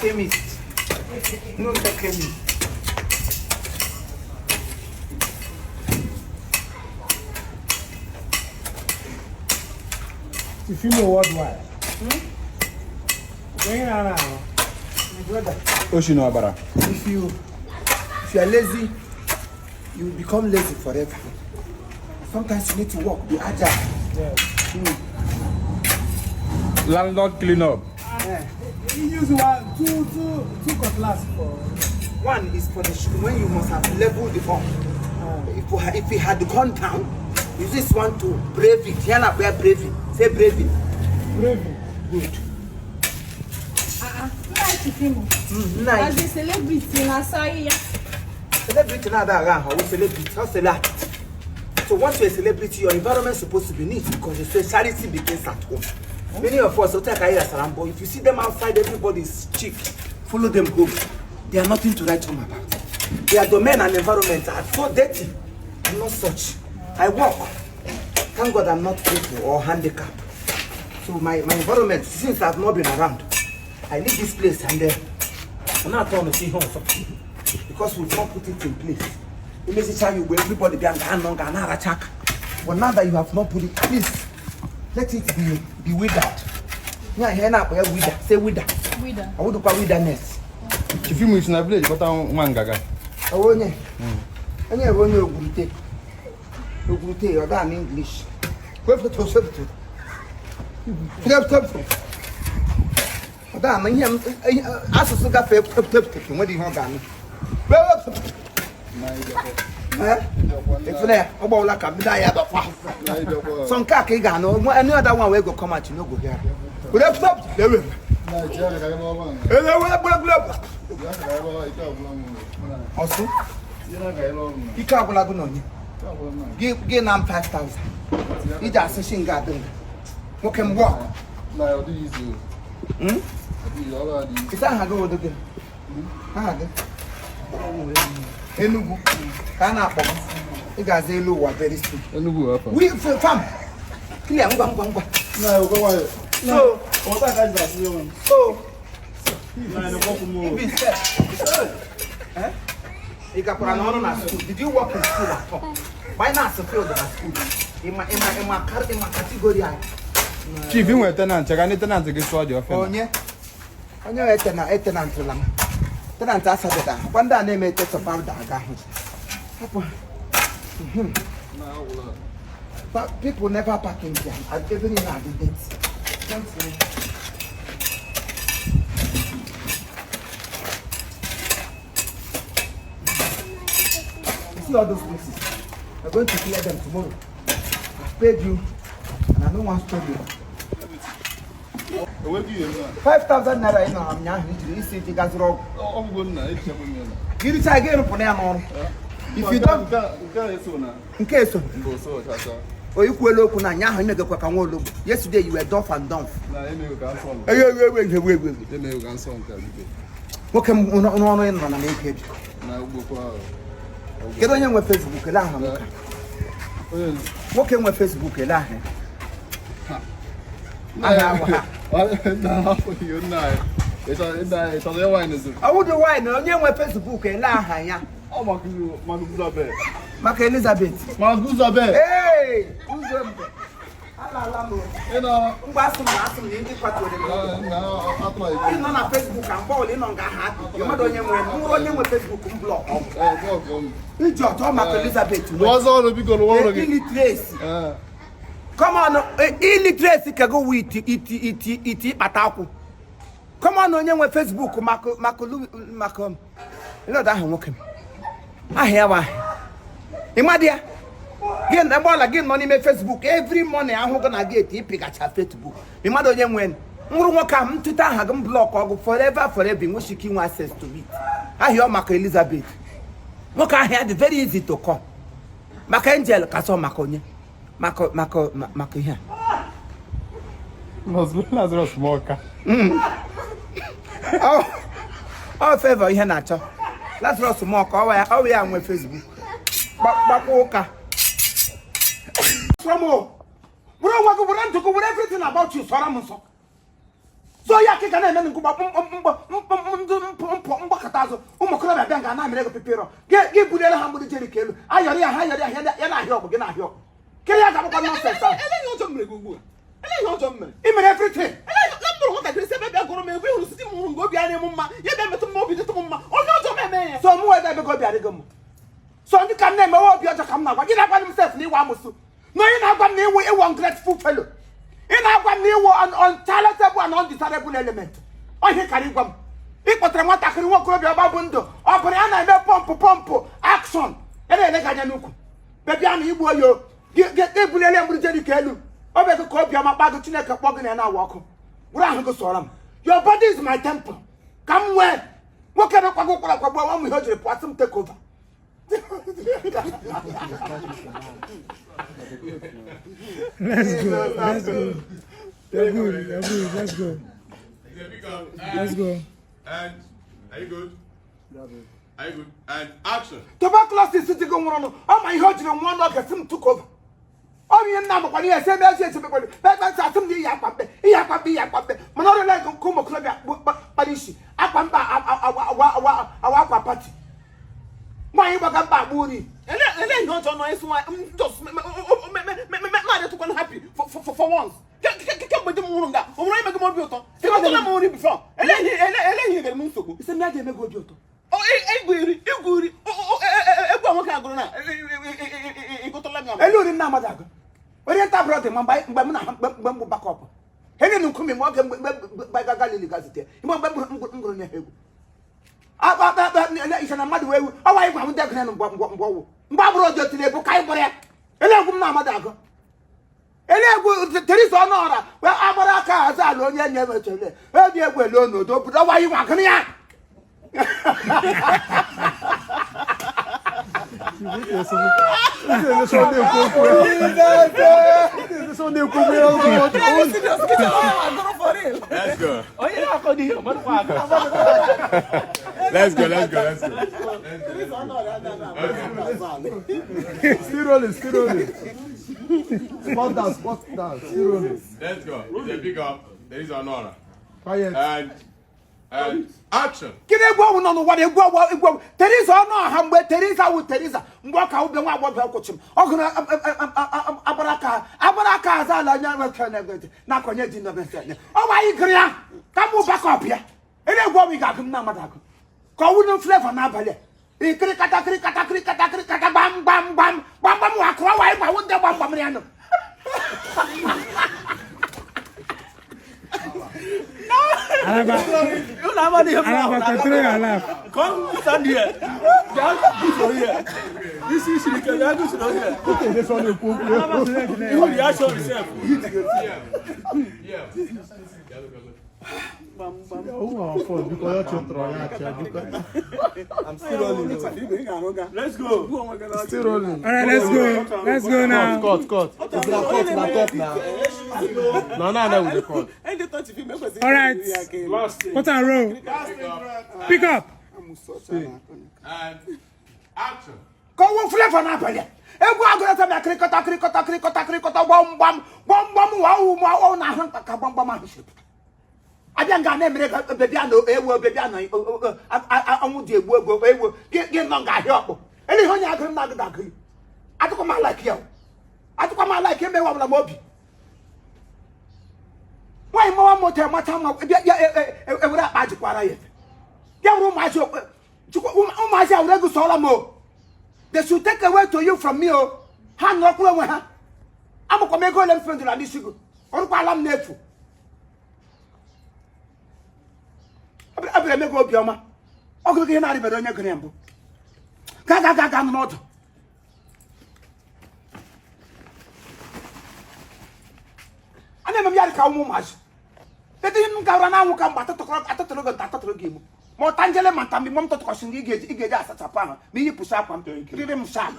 Chemist. No, the chemist. If you know worldwide. Going on now. My brother. Oshi n'ọbara. If you are lazy, you will become lazy forever. Sometimes you need to work, be agile. Yeah. Landlord clean up. Yeah. You use one, two, two, two cutlass for. One is for the when you must have leveled the form. If it had gone down, use this one to brave it. Here na where brave it. Say brave it. Gravy. Good. Nice. Nice. As a celebrity na-asa ahịhịa. Celebrity now that around, how celebrity, how celebrity. So once you're a celebrity, your environment is supposed to be neat because they say charity begins at home. Many of us, but if you see them outside, everybody's cheap. Follow them home. They are nothing to write home about. Their domain and environment are so dirty. I'm not such. I work. Thank God I'm not crippled or handicapped. So my environment, since I've not been around, I leave this place and I'm not trying to see home because we've not put it in place. It makes it you where everybody be and. But now that you have not put it, please let it be withered. Yeah, here now, wither. Say wither. Wither. I would call witherness. Chief Imo si na village kpọta nwa ngaga. Onye onye bụ onye ogwurute ogwurute ọ daa n'English. Ọ daa na ihe asụsụ gafee nwere ihe ọ ga-anụ. Efere ya ọ gbawụla ka mbido anyị abakwa. So nke a ka ị ga-anụ any other one wey go come out you no go hear. Ọsụ ike agwụla gị n'onye gị na m 5000 iji asịsị nga adị nga nwoke m wọk. Ite aha gị obodo gị aha gị Enugu ka a na-akpọ gị ị ga-aza elu ụwa very soon. Enugu afọ. We fam clear ngwa ngwa ngwa. So so ị gakwara n'ọrụ na school? Did you work in school at all? Why not field na school? Ịma ịma ịma ịma category anyị. Chief, ị nwere tenant, ka ndị tenant gị sụọ dị ofe. Onye onye etenantụla m tenant asabeda gwa ndị a na-eme etetọ powder aga ahụ hapụ. But people never park in there. Even in our date. Don't you? You see all those places? We're going to clear them tomorrow. I've paid you, and I don't want to stop you. 5,000 naira ị nọrọ m nyaahụ ijiri isi ji gaziri ọgwụ. Gịrịcha gị rụpụrụ ya n'ọrụ. If you don't, nke eso. O ikwuela okwu na nyaahụ imegekwa ka nwa ologbo. Yesterday you were duff and dumb. Nwoke m n'ọrụ ị nọrọ na m ego ebi. Kedu onye nwe Facebook ele aha nwoke? Nwoke nwe Facebook ele aha. Ọwụdụ wine onye nwe Facebook ele aha ya. Maka Elizabeth. Ee, ụzọ mbe. Alala m. Ngwa asụ m na asụ m na ndị kwatuere m. Ị nọ na Facebook ka mgbe ọbụla ị nọ nga aha adị. Mmadụ onye nwe nwụrụ onye nwe Facebook m blọk. Iji ọtọ maka Elizabeth nwe. Illiteracy. Come on, illiteracy ka go wu iti iti iti iti ịkpata akwụ. Come on, onye nwe Facebook maka maka maka ịlọdụ aha nwoke m. Aha ya bụ aha. Ị madị ya? Gị na mgbe gị nọ n'ime Facebook every morning ahụ gị na gate ịpịgacha Facebook. Ị madị onye nwe nwụrụ nwoke ahụ ntụte aha gị m blọk ọgụ forever forever nwesi ike inwe access to it. Aha ya maka Elizabeth. Nwoke ahụ ya dị very easy to call. Maka Angel kasọ maka onye. Maka maka maka ihe a. Lazarus Moka. Ọ favor ihe na-achọ. Lazarus Moka ọwa ya nwe Facebook. Gbakwa ụka. Sọrọ m o. Were onwe gị were ndụ gị were everything about you sọrọ m nsọ. So ya ka ị ga na-eme ngụgba mpụ mgbakọta azụ. Ụmụ okorobịa bịa nga na-amịrị ego pipịrọ gị buliere ha mgbidi Jeriko elu, ayọrọ ya, ha ayọrọ ya, ya na-ahịa ọgwụ gị na-ahịa ọgwụ kiri ya ga-agbakwa nonsense ahụ. Ele ihe ọjọọ m mere gị ugbu a? Ele ihe ọjọọ m mere? Ị mere everything. Ele na m bụrụ nwatakịrị si ebe bịa gụrụ m egwu, ịhụrụ site m hụrụ mgbe obi adịghị m mma, ya bịa metụ m obi dịtụ m mma, onye ọjọọ m eme ya. So mụ wee ebe gị obi adịghị m so ndị ka m na-emewe obi ọjọọ ka m na-agwa gị, na-agwa m sef na ịwa amụsụ na onye na-agwa m na ịwụ ịwụ ungrateful fellow, ị na-agwa m na ịwụ untalented and undesirable element. Ọhịa kara ịgwa m ị kpọtara nwatakịrị nwa okorobịa ọgba bụ ndụ ọ bụrụ ya na-eme pọmpụ pọmpụ action, ya na-ele gị anya n'ukwu bebịa na igbu oyo gị ebuliele mgburu Jeriko elu obe gị ka obiọma kpa gị. Chineke kpọ gị na ya na-awa ọkụ were ahụ gị sọrọ m. Your body is my temple. Ka m nwee nwoke bịakwago ụkwara kwagbuo ụmụ ihe o jiri pụọ, sị m take over. Let's go. Let's go. You're good. You're good. Let's go. Let's go. And are you good? Are you good? And action. Tuberculosis dị gị nwụrụ ọnụ ọ ma ihe o jiri nwụọ n'oge, sị m took over. Ọ bụ ihe nna makwana ihe esi ebe ezi echebekwere kpekpe ntị, asị m na iyi akwa mkpe, iyi akwa mkpe, iyi akwa mkpe, mana ọrịa like nke ụmụ okorobịa kpara isi akwa mkpa awa akwa party nwaanyị gbaga mkpa agba uri. Ele ihe ọjọọ nọ ịsụ nwaanyị m just mmadụ tụkwana happy for once. Kemgbe di m nwụrụ nga o nwere onye mege m obi ụtọ? Ịgụtụla m nri before? Ele ihe ele ihe gere m nsogbu. Isi m ya ga-eme gị obi ụtọ. Egwu iri egwu iri egwu a nwoke agụrụ na ịgụtụla m ya. Elu uri nna amadị agụ Oriental brother ma mgbe m na ha mgbe m bụ bakọp hene nkume m oge mgbe mgbe Galili gazite mgbe mgbe m gụrụ nye ha egwu akpa ishe na mmadụ wee ewu ọwa anyị gwa m ndị agụrụ mgbe mgbe mgbe ọwụ mgbe agbụrụ ọjọọ tiri ebu ka anyị gbara ya. Ele egwu m na amadị agụ ele egwu Teresa Ọnụọra wee agbara aka azụ ala onye nye mechele eji egwu elu onodo obodo ọwa anyị gwa agụrụ ya. Let's go. Let's go, let's go, let's go. Still rolling, still rolling. Spot down, spot down, still rolling. Let's go. It's a big up. There is an honor. Quiet. And action. Kiri egwu ọwụ nọ n'ụwa na egwu ọwụ egwu ọwụ Teresa Ọnụọha mgbe Teresa wụ Teresa mgbe ọ ka ube nwa agbọghọ kwụchi m ọ gụrụ agbara aka azụ ala onye na-akọnye ji nọbese ọwa anyị gụrụ ya ka mụ bakọp ya. Ele egwu ọwụ ị ga-agụ m na amadụ agụ ka ọ wụnụ flavor n'abalị a ikirikata kirikata kirikata kirikata gbam gbam gbam gbam gbam akụrụ ọwa anyị gbawo ndị gbam gbam ya nọ. Alaba. Alaba, continue your laugh. Come stand here. This is here. You reaction yourself. Yeah. I'm still rolling. Let's go. Still rolling. All right, let's go. Let's go now. Cut, cut. It's na cut, na cut now. No, no, no, with the cut. All right. Cut and roll. Pick up. And action. Ka ọwụ flavor n'abalị a egwu agụrụta bịa kịrịkọta kịrịkọta kịrịkọta kịrịkọta gbam gbam gbam gbam wa ọwụ ma ọwụ na ahụ ka gbam gbam ahụ siri pụta abịa nga na-emere bebịa na ewu bebịa na ọnwụ dị egbu egbu ewu gị nọ nga ahịa ọkpụ ele ihe onye agụrụ m na-agụda agụghị atụkwa m alaiki ya atụkwa m alaiki emewe ọbụla m obi nwaanyị mawa moto amacha mma bịa ewere akpa jikwara ya ya were ụmụazị ụmụazị a were ego sọọrọ m o. They should take away to you from me o. Ha nọrọkwuru onwe ha amakwa m ego ole m fendụla n'isi gị ọrụkwala m n'efu abịara eme gị obiọma ọgụgụ ihe na-arịbere onye gụrụ ya mbụ ga ga ga ga nọ n'ọdụ a na-eme m ya dị ka ụmụ ụmụazị etu ihe m gara n'anwụ ka mgbe atụtụrụ gị nta atụtụrụ gị igbo ma ọta njele ma nta mgbe m tụtụkọsị gị ị ga-eji asachapụ ahụ ma iyipụsị akwa m riri m shaa.